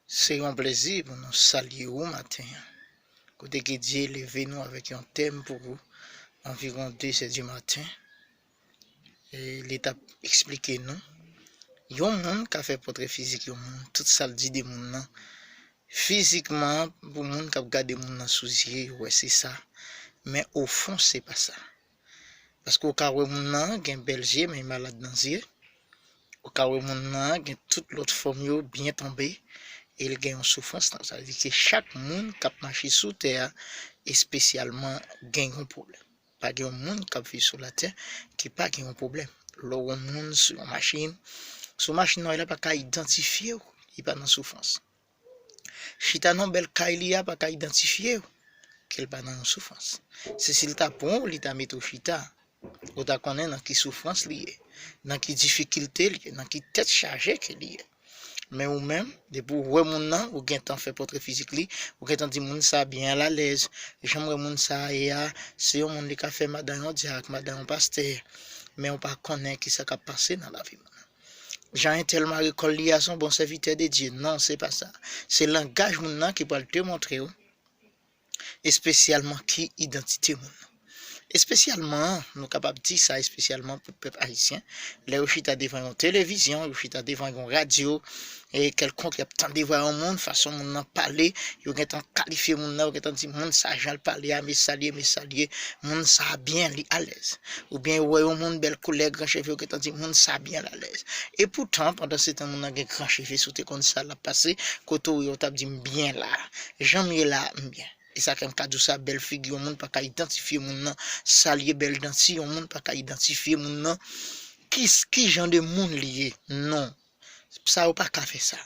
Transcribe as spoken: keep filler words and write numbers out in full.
Se yon plezi pou nou salye ou maten an. Kote ke Dye leve nou avèk yon tèm pou ou, anviwon de zè di maten. E li t ap eksplike nou. Yon moun ka fè pòtrè fizik yon moun, tout sa l di de moun nan. Fizikman, pou moun k ap gade moun nan sou zye, yo wè se sa. Men ofon, se pa sa. Paske ou ka wè moun nan gen bèl zye, men malad nan zye. Ou ka wè moun nan gen tout lòt fòm yo byen tonbe, e l gen yon soufrans nan. Sa vle di ke chak moun k ap mache sou tè a, espesyalman, gen yon pwoblèm. Pa gen yon moun k ap viv sou latè ki pa gen yon pwoblèm. Lè w wè yon moun sou yon machin, sou machin nan, li pa ka idantifye w, li pa nan soufrans. Chita nan bèl kay li a pa ka idantifye w ke l pa nan yon soufrans. Se si l ta pran w, li ta mete w chita, ou ta konnen nan ki soufrans li ye, nan ki difikilte li ye, nan ki tèt chaje ke li ye. Men ou menm, depi w wè moun nan, ou gentan fè pòtrè fizik li, ou gentan di moun sa byen alalèz, jan m wè moun sa ye a, se yon moun li ka fè madan yon dyak, madan yon pastè, men ou pa konnen ki sa k ap pase nan lavi moun nan. Jan entèl mare kò l li a, se yon bon sèvitè de Dye. Non, se pa sa. Se langaj moun nan ki pral demontre w, espesyalman ki idantite moun nan. Espesyalman, nou kapab di sa espesyalman pou pèp ayisyen, lè yo chita devan yon televizyon, yo chita devan yon radyo, e kèlkonk y ap tande vwa yon moun, fason moun nan pale, yo gentan kalifye moun nan, yo gentan di moun sa jan l pale a, mesye sa l ye, mesye sa l ye, moun sa byen, li alèz. Oubyen yo wè yon moun bèl koulè, gran cheve, yo gentan di moun sa byen, l alèz. E poutan, pandan se tan moun nan gen gran cheve, si w te konn sa l ap pase, kote w ye, w t ap di m byen la. Jan m ye la, m byen. E sa fè m ka di w sa, bèl figi yon moun pa ka idantifye moun nan. Sa l ye, bèl danti yon moun pa ka idantifye moun nan. Ki, ki jan de moun li ye? Non. Sa yo pa ka fè sa.